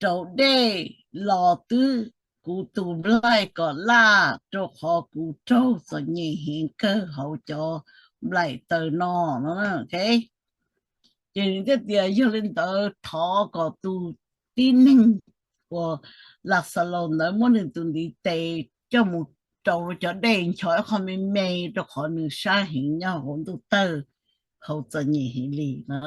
rau dej los twb kuv tus nplaig kom laj, rau qhov kuv raug txom nyem heev kawg hauv cov nplaim taws no no. Ces nws thiaj tias, Yog li ntawd thov kom tus tib neeg uas Laxalaus ntawd muab nws tus ntiv tes coj mus rau cov dej ncho ib qho me me, rau qhov nws sab heev nyob hauv ntuj tawg hauv txom nyem heev li no.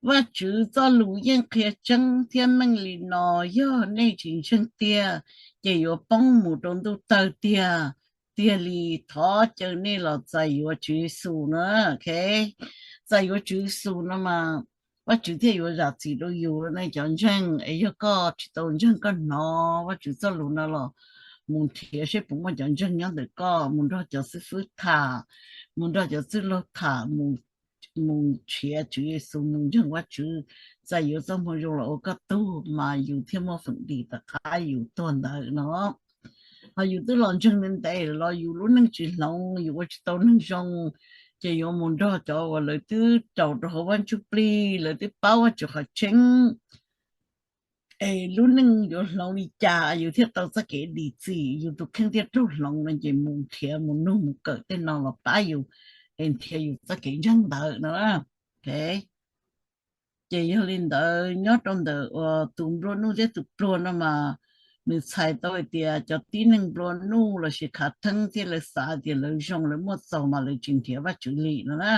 Vajtswv txoj lus yeej qhia tseeb thiab meej li no, yog nej tsis ntseeg tiag, ces yuav poob mus rau ntuj tawg tiag tiag li. Thov caw nej los txais yuav Tswv Yexus na. Txais yuav Tswv Yexus no mas Vajtswv thiaj yuav zam txim rau yus nej cov ntseeg. Es yog koj tsis tau ntseeg, koj hnov Vajtswv txoj lus no los mus nrhiav seb puas muaj cov ntseeg nyob ntawm koj, mus nrog cov xib fwb tham, mus nrog cov txwj laug tham, mus nrhiav Tswv Yexus, mus ntseeg Vajtswv, txais yuav txoj moo zoo los ua koj tug, mas yus thiaj muaj feem dim tom qab yus tuag ntawd no. Ho yus twb los ntseeg ntev ntev los yus lub neej tsis hloov, yus ua tsis tau neeg zoo, ces yuav mus nrog cov uas lawv twb raus rau hauv Vaj Ntsuj Plig, lawv twb paub Vajtswv qhov tseeb. Es lub neej yuav hloov li cas yus thiaj tau txoj kev dim txim, yus tus kheej thiaj raug hloov no, ces mus nrhiav mus nug mus kawm tej no los pab yus, es nrhiav yus txoj kev ntseeg ntawd no. Ces yog li ntawd nyob rau ntawm tus nplua nuj thiab tus pluag no mas nws txhais tau hais tias cov tib neeg nplua nuj lossis khav theeb thiab lawv xav tias lawv zoo lawv muaj txaus mas lawv tsis nrhiav Vajtswv li no na.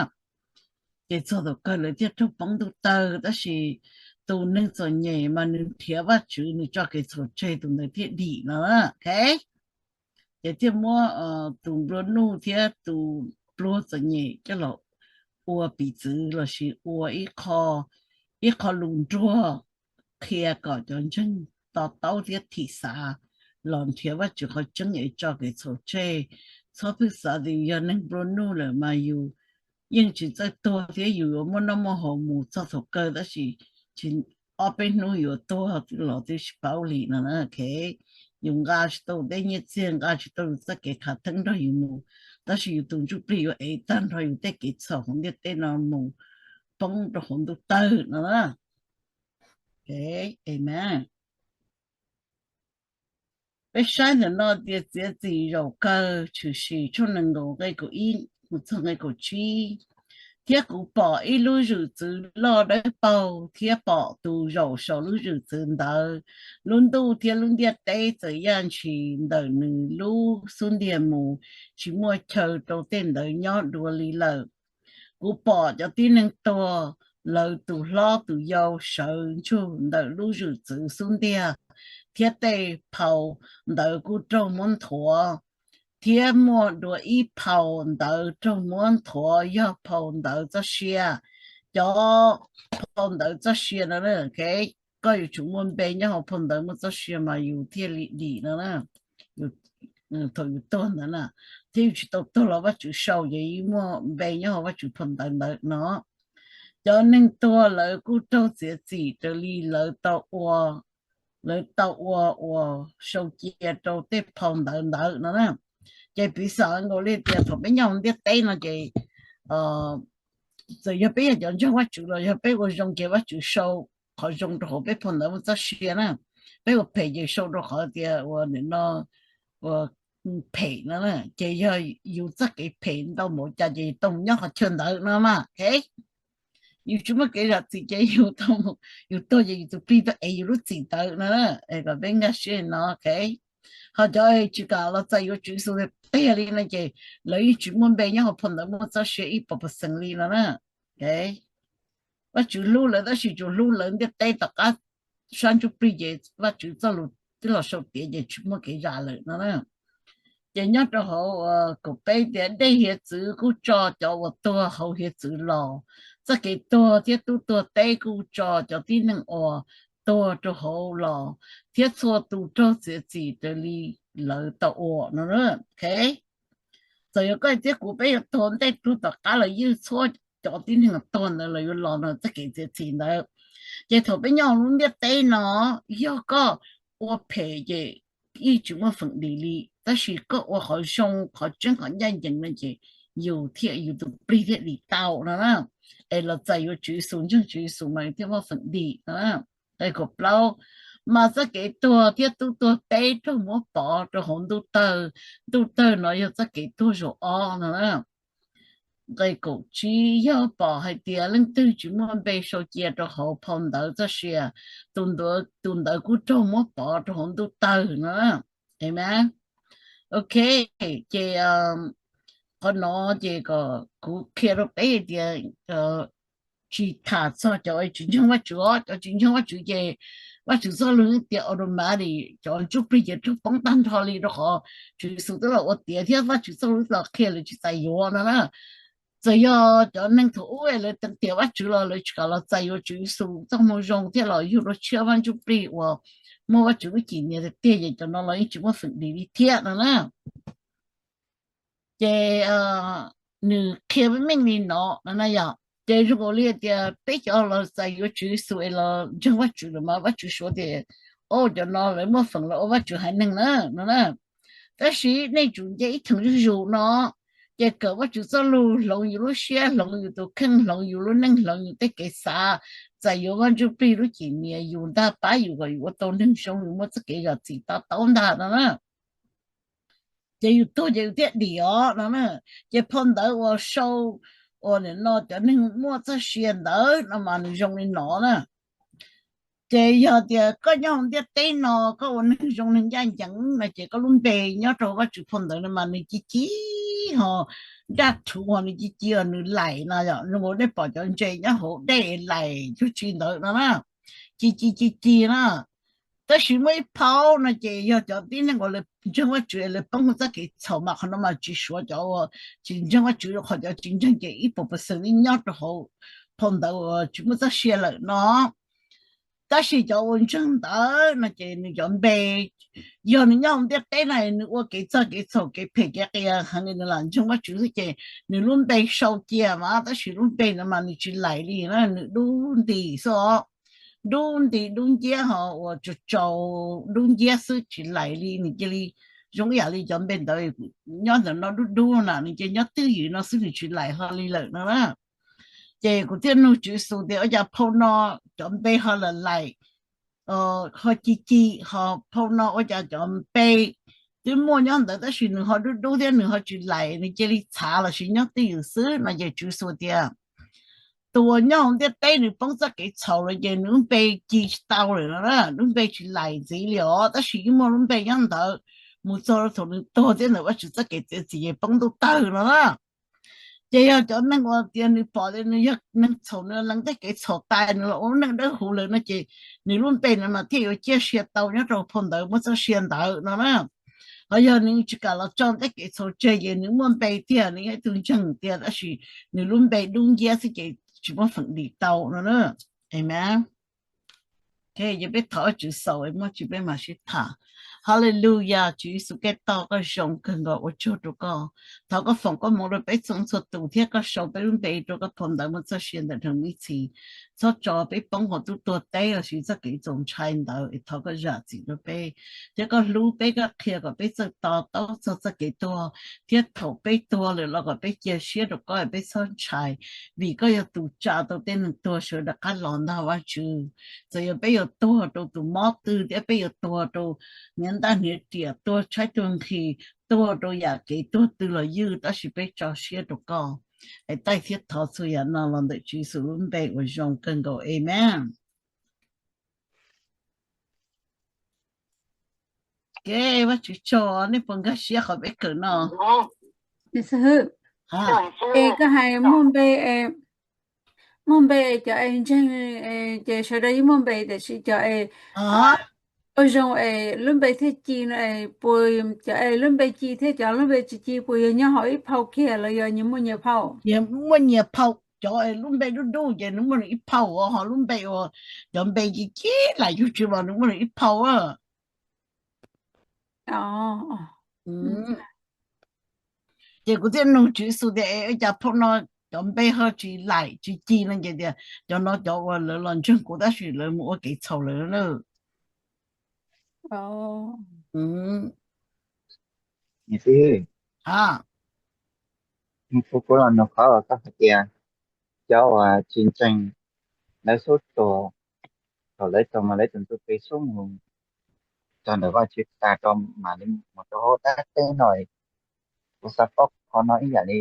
Ces txog thaum kawg lawv thiaj raug poob ntuj tawg, tab sis tus neeg txom nyem mas nws nrhiav Vajtswv, nws tso kev txhaum tseg, tus ntawd thiaj dim no. Ces thiaj muab tus nplua nuj thiab tus pluag txom nyem coj los ua piv txwv lossis ua ib qho, ib qho lus nruag qhia kom cov ntseeg to taub thiab thim xav los nrhiav Vajtswv qhov tseeb es tso kev txhaum tseg. Txhob pheej xav tias yog neeg nplua nuj lawm mas yus yeej tsis txawj tuag thiab yus yuav muaj noj muaj haus mus txog thaum kawg, tab sis tsis, ob peb hnub yuav tuag los twb tsis paub li no. Yus nqa tsis tau tej nyiaj txiag, nqa tsis tau yus txoj kev khav theeb nrog yus mus, tab sis yus tus ntsuj plig yuav ev tag nrho yus tej kev txhaum hauv ntiaj teb no mus poob rau hauv ntuj tawg no. Amen. Peb saib ntawm no tias txiav txim zaum kawg, Tshwm Sim tshooj nees nkaum nqe kaum ib mus txog nqe kaum tsib. Thiab kuv pom ib lub zwm txwv loj dawb paug, thiab pom tus zaum saum lub zwm txwv ntawd, lub ntuj thiab lub ntiaj teb txawm yaj ntshis ntawm nws lub xub ntiag mus, tsis muaj chaw rau tej ntawd nyob dua li lawm. Kuv pom cov tib neeg tuag, lawv tus hlob tus yau sawv ntsug ntawm lub zwm txwv xub ntiag, thiab tej phau ntawv kuj raug muab nthuav, thiab muaj dua ib phau ntawv raug muab nthuav, yog phau ntawv txoj sia. Cov phau ntawv txoj sia no, koj yuav tsum muaj npe nyob hauv phau ntawv muaj txoj sia mas yus thiaj li dim no. Thaum yus tuag ntawd na, thiab yus tsis tau tuag los Vajtswv sau ces yeej muaj npe nyob hauv Vajtswv phau ntawv ntawd no. Cov neeg tuag lawv kuj raug txiav txim raws li lawv tau ua, lawv tau ua uas sau cia rau tej phau ntawv ntawd no na. Ces piv xam nkaus li tias thaum peb nyob hauv ntiaj teb no ces txawm yog peb yog cov ntseeg Vajtswv los yog peb ua zoo ces Vajtswv sau qhov zoo rau hauv peb phau ntawv muaj txoj sia na. Peb ua phem ces sau rau qhov tias ua nim no ua phem no, ces yog yus txoj kev phem ntau npaum cas ces tau mus nyob qhov chaw ntawd no mas. Yus tsis muaj kev zam txim ces yus tuag ces yus tus plig tuaj ev yus lub txim ntawd no, kom peb nkag siab no. Ho cov tsis kam los txais yuav Tswv Yexus tiag li no ces lawv yeej tsis muaj npe nyob hauv phau ntawv muaj txoj sia ib puas percent li no na. Vajtswv hlub lawv tab sis tsuas hlub lawv ntiaj teb, tom qab sab ntsuj plig ces Vajtswv txoj lus twb los sau tiav ces tsis muaj kev zam lawm no na. Ces nyob rau hauv kaum peb tias dej hiav txwv kuj tso cov uas tuag hauv hiav txwv los, txoj kev tuag thiab tub tuag teb kuj tso cov tib neeg uas tuag rau hauv los, thiab txhua tus raug txiav txim raws li lawv tau ua no. Txawm yog koj thiab kuv peb yuav tuag ntej tuag tom qab los yeej txhua cov tib neeg tuag ntawd los yuav los no txoj kev txiav txim ntawd. Ces thaum peb nyob hauv lub ntiaj teb no, yog koj ua phem ces yeej tsis muaj feem dim li, tab sis koj ua qhov zoo qhov tseeb qhov ncaj ncees no ces yus thiab yus tus plig thiaj dim tau no na. Es los txais yuav Tswv Yexus, ntseeg Tswv Yexus mas thiaj muaj feem dim no. Nqe kaum plaub, mas txoj kev tuag thiab tub tuag teb raug muab pov rau hauv ntuj tawg. Ntuj tawg no yog txoj kev tuag zaum ob no na. Nqe kaum tsib, yog pom hais tias leej twg tsis muaj npe sau cia rau hauv phau ntawv txoj sia, tus ntawd kuj raug muab pov rau hauv ntuj tawg no. Amen. Ok, ces qhov no ces kom kuv qhia rau peb tias tsis tham txog cov tsis ntseeg Vajtswv os. Cov tsis ntseeg Vajtswv ces Vajtswv txoj lus tias automatic cov ntsuj plig ces raug poob tag nrho li, rau qhov Tswv Yexus twb los ua tiav thiab Vajtswv txoj lus los qhia lawv tsis txais yuav no na. Txawm yog cov neeg thaum ub lawv teev tiam Vajtswv los lawv tsis kam los txais yuav Tswv Yexus txoj moo zoo thiab los yug dua tshiab Vaj Ntsuj Plig uas muaj Vajtswv lub cim nias tiag tiag ces cov no los yeej tsis muaj feem dim li thiab no na. Ces nws qhia meej meej li no no na yom. Ces zoo nkaus li tias peb cov los txais yuav Tswv Yexus es los ntseeg Vajtswv lawm mas Vajtswv suav tias, o, cov no lawv muaj feem los ua Vajtswv haiv neeg na no na. Tab sis nej tsum nce ib theem zuj zus no, ces kawm Vajtswv txoj lus, hloov yus lub siab, hloov yus tus kheej, hloov yus lub neej, hloov yus tej kev xav, txais yuav Vaj Ntsuj Plig lub cim nias yus ntag, pab yus kom yus ua tau neeg zoo, yus muaj txoj kev zam txim to taub ntag no na. Ces yus tuag ces yus thiaj dim os no na. Ces phau ntawv uas sau uas nim no cov neeg muaj txoj sia ntawd no mas nws zoo li no na. Ces yog tias koj nyob hauv ntiaj teb no koj ua neeg zoo neeg ncaj ncees no ces koj lub npe nyob rau Vajtswv phau ntawv no mas nws ci ci ho, daj rhuv ho, nws ci ci ho, nws laim no yom. Zoo nkaus nej pom cov ntses nyob hauv dej laim cuag tsi ntawd no na, ci ci ci ci na. Tab sis muaj ib phau no ces yog cov tib neeg uas lawv ntseeg Vajtswv lawv poob hauv txoj kev txhaum mas qhov no mas tsis suav cov uas tsis ntseeg Vajtswv, qhov cov tsis ntseeg ces ib puas percent li nyob rau hauv phau ntawv uas tsis muaj txoj sia lawm no. Tab sis cov uas ntseeg ntawd no ces nws cov npe, yog nws nyob hauv ntiaj teb no nws ua kev txog kev txhaum kev phem kev qias heev li nws lam ntseeg Vajtswv xwb ces nws lub npe sau cia mas, tab sis lub npe no mas nws tsis laim li na, nws dub nti xwb os. Dub nti dub nciab ho uas tsaus tsaus dub nciab xwb tsis laim li, nws cia li zoo ib yam li cov npe ntawd nyob ntawm no dub dub na, nws cia nyob twj ywm no xwb nws tsis laim ho li lawm no na. Ces kuv thiaj nug Tswv Yexus tias ua cas phau no cov npe ho lam laim, ho ci ci, ho phau no ua cas cov npe twb muaj nyob ntawd tab sis nws ho dub dub thiab nws ho tsis laim, nws cia li txhav los sis nyob twj ywm xwb no. Ces Tswv Yexus tias tus uas nyob hauv ntiaj teb nws poob txoj kev txhaum lawm ces nws lub npe ci tsis tau lawm no na, lub npe tsis laim ntxiv li os, tab sis yeej muaj lub npe nyob ntawd mus txog rau thaum nws tuag thiab ntawm Vajtswv txoj kev txiav txim ces poob ntuj tawg no na. Ces yog cov neeg uas tias nws pom tias nws yog neeg txhaum, nws lees tej kev txhaum tas, nws los ua lub neej dawb huv lawm no ces nws lub npe no mas thiaj yuav ciaj sia tau nyob rau phau ntawv muaj txoj sia ntawd no na. Ho yog nws tsis kam los tso tej kev txhaum tseg ces nws muaj npe tiag, nws yog ib tug ntseeg tiag, tab sis nws lub npe dub nciab xwb ces tsis muaj feem dim tau no na. Amen. Ces peb thov Vajtswv xaus, muaj tsis peb mam sib tham. Hallelujah, Tswv Yexus Khetos, koj zoo kawg nkaus, ua tsaug rau koj. Thov koj foom koob hmoov rau peb txhua txhua tus thiab koj sau peb lub npe rau koj phau ntawv muaj txoj sia ntawm Nraug Mib Txhis. Txhob tso peb poob hauv tub tuag teb lossis txoj kev txaus ntshai ntawd es thov koj zam txim rau peb thiab koj hlub peb, koj qhia kom peb txawj to taub txog txoj kev tuag, thiab thaum peb tuag lawm los kom peb cia siab rau koj, peb txhob ntshai, vim koj yog tus tsa tau tej neeg tuag sawv rov qab los ntag Vajtswv. Txawm yog peb yuav tuag rau tus mob twg thiab peb yuav tuag rau hniav ntaj hniav riam, tuag tshaib tuag nqhis, tuag rau yam kev tuag twg los ywj, tab sis peb tso siab rau koj. Es taij thiab thov txhua yam no los ntawm Tswv Yexus lub npe uas zoo kawg nkaus, amen. Kev Vajtswv tsaug, nej puas nkag siab qhov peb kawm no? Es koj hais muaj npe, muaj npe cov es ntseeg, ces sawv daws yeej muaj npe, tiam sis cov es ua zoo es lub npe thiaj ci no, puas cov es lub npe ci thiab cov lub npe tsis ci puas yog nyob hauv ib phau kiag los yog nyias muaj nyias phau? Muaj nyias phau, cov lub npe dub dub ces nws muaj nws ib phau, ho lub npe uas cov npe ci ci lam yug tsis los nws muaj nws ib phau. Ces kuv thiaj nug Tswv Yexus tias es ua cas phau no cov npe ho tsis laim tsis ci no, ces tias cov no cov uas lawv los ntseeg kuv tab sis lawv mus ua kev txhaum lawm na. Kuv los nug qhov koj hais tias cov uas tsis ntseeg, lawv xub tuag, thaum lawv tuag mas lawv tus ntsuj plig xub mus txog ntawm Vajtswv tas rau mam li mus rau hauv dab teb no. Kuv xav paub qhov no ib yam li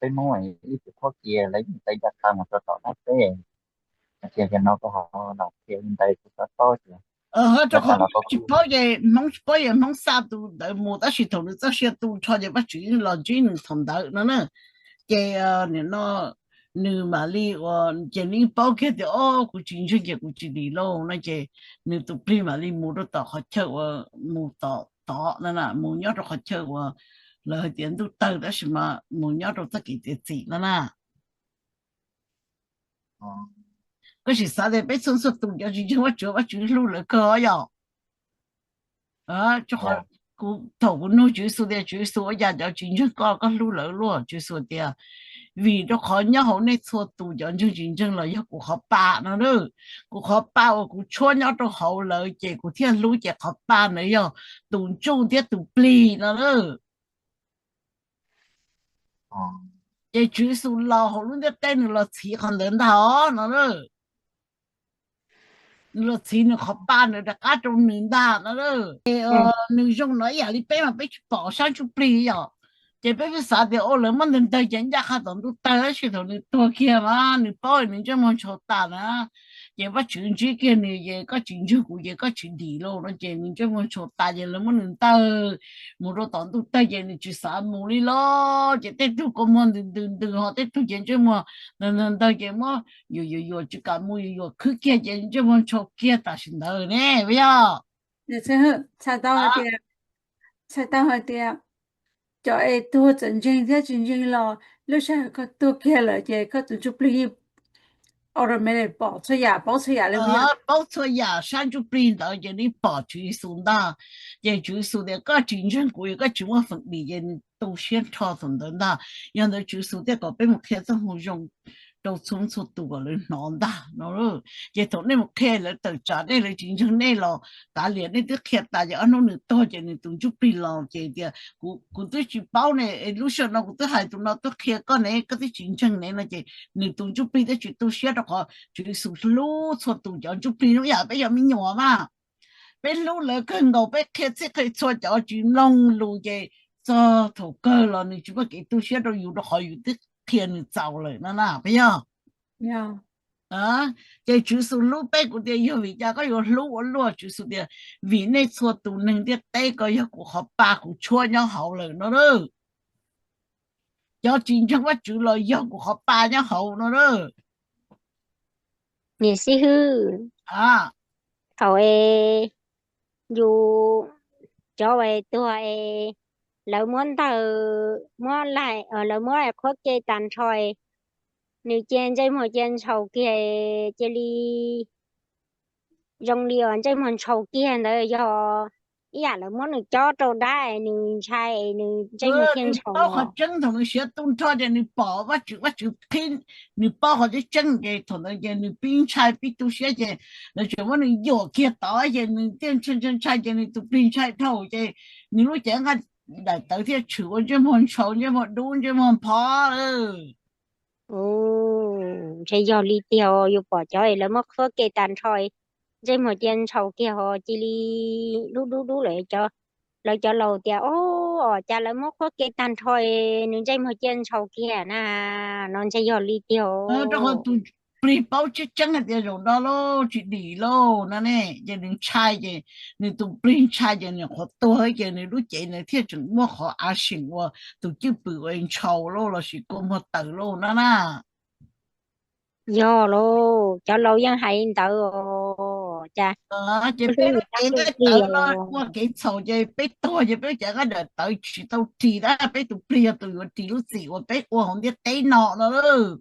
peb Hmoob ib tug qhuab kiag lawv yeej tau ncaj qha mus rau tom dab teb. Tias yog no koj ho los qhia li ntawd kuv xav paub tias rau qhov tsis paub ces Hmoob tsis paub ces Hmoob xa tus ntawd mus, tab sis thaum nws txoj sia tu nrho ces Vajtswv los ntsib nws thaum ntawd no na. Ces nim no nws mam li ua, ces nws yeej paub kiag tias o kuv tsis ntseeg ces kuv tsis dim lauj no, ces nws tus plig mam li mus rau tom qhov chaw uas mus tom tod no na, mus nyob rau qhov chaw uas lawv hais tias ntuj tawg tab sis mas mus nyob rau txoj kev txiav txim no na. Koj sim xav tias peb txhua txhua tus cov tsis ntseeg Vajtswv, Vajtswv hlub lawv kawg yom. Kuv thaum kuv nug Tswv Yexus tias Tswv Yexus ua cas cov tsis ntseeg koj, koj hlub lawv luaj, Tswv Yexus tias vim rau qhov nyob hauv nej txhua tus cov ntseeg tsis ntseeg los yog kuv qhov pa no na. Kuv qhov pa uas kuv tshuab nyob rau hauv lawv ces kuv thiaj hlub, ces qhov pa ntawd yog tus ntsuj thiab tus plig no na. Ces Tswv Yexus los hauv lub ntiaj teb nws los txhiv qhov ntawd ntag os no. Nws los txhiv nws qhov pa ntawd rov qab rau nws ntag no. Es nws zoo no ib yam li peb mas peb tsis pom sab ntsuj plig yom. Ces peb pheej xav tias o lawv muab ntawg ntawg ces ncaj qha tom ntuj tawg, tab sis thaum nws tuag kiag mas nws paub nws ntsej muag ntshau tas na. Ces Vajtswv ntsib kiag nws ces koj tsis ntseeg kuv ces koj tsis dim lauj no, ces nws ntsej muag ntshau tas ces lawv muab nws ntawg mus rau tom ntuj tawg ces nws tsis xav mus li los. Ces tej tug kua muag ntws ntws ntws ho tej tug ces ntsej muag ntawg ntawg ntawg ces muab yuam yuam yuam tsis kam mus, yuam yuam khwb kiag ces ntsej muag ntshau kiag tam sim ntawd ne, puas yog? Txhais tau hais tias, txhais tau hais tias cov es tuag txawm ntseeg thiab tsis ntseeg los lub sij hawm koj tuag kiag lawm ces koj tus ntsuj plig yeej automatic pom txhua yam, paub txhua yam li. Paub txhua yam sab ntsuj plig ntawd ces nws pom Tswv Yexus ntag. Ces Tswv Yexus tias koj tsis ntseeg kuv, koj tsis muaj feem dim, ces nws tu siab nrho thaum ntawd ntag. Yog ntawd Tswv Yexus thiaj kom peb mus qhia txoj moo zoo rau txhua txhua tus kom lawv hnov ntag no. Ces thaum nej mus qhia lawv tawm tsam nej, lawv tsis ntseeg nej los kav liam, nej twb qhia tas ces ob hnub nws tuag ces nws tus ntsuj plig los ces tias kuv twb tsis paub ne, lub sij hawm no kuv twb hais tus no tuaj qhia koj ne, koj twb tsis ntseeg ne no ces nws tus ntsuj plig twb tsis tu siab rau qhov Tswv Yexus hlub txhua tus cov ntsuj plig ib yam peb cov me nyuam mas. Peb hlub lawv kawg nkaus, peb qhia txhij qhia txhua cov tsis mloog lus ces txog thaum kawg los nws tsis muaj kev tu siab rau yus rau qhov yus twb qhia nws txaus lawm no na, puas yog? Ces Tswv Xus hlub peb, kuv tias yog vim cas koj yuav hlub ua luaj? Tswv Xus tias vim nej txhua tus neeg ntiaj teb ko yog kuv qhov pa kuv tshuab nyob hauv lawm no na. Cov tsis ntseeg Vajtswv los yog kuv qhov pa nyob hauv no na. Niam xib hwb, thaum es yus cov es tuag es lawv muab ntawg, muab, lawv muab qhuab ke tag nrho, nws cia ntsej muag cia ntshaus kiag, cia li zoo li uas ntsej muag ntshaus kiag ntawd yog ib yam lawv muab nws cob rau dab nws ntshai nws ntsej muag thiaj ntshaus. Paub qhov tseeb thaum nws siav tu nrho ces nws pom Vajtswv, Vajtswv qhib, nws paub qhov tseeb tseeb ces thaum ntawd ces nws pib ntshai pib tu siab ces lawv tseem muab nws yuam kiag tod ces nws thiaj ntshai ntshai ces nws tus plig ntshai dhau ces nws lub cev nqaij daim tawv thiaj tshwm ua ntsej muag ntshaus, ntsej muag dub, ntsej muag phov lawm. Ntshe yog li tiag, yus pom cov lawv muab qhuab ke tag nrho, ntsej muag cia ntshaus kiag ho cia li dub dub dub lawm. Lawv cov laus tias, o, cas lawv muab qhuab ke tag nrho, nws ntsej muag cia ntshaus kiag na, no ntshe yog li tiag. Rau qhov tus plig paub tseeb tseeb hais tias zaum no lauj tsis dim lauj no ne, ces nws ntshai ces nws tus plig ntshai ces nws qhuav tuag ces nws lub cev ntawd thiaj tseem muaj qhov av seem uas tus cwj pwm uas ntshaus lauj lossis kua muag tawm lauj no na. Yog lauj, cov laus yeej hais li ntawd os. Ces peb lub cev nqaij tawv no ua kev txhaum ces peb tuag ces peb lub cev nqaij daim tawv tsis tau ris na, peb tus plig yog tus yuav ris lub txim uas peb ua hauv ntiaj teb no no lauj.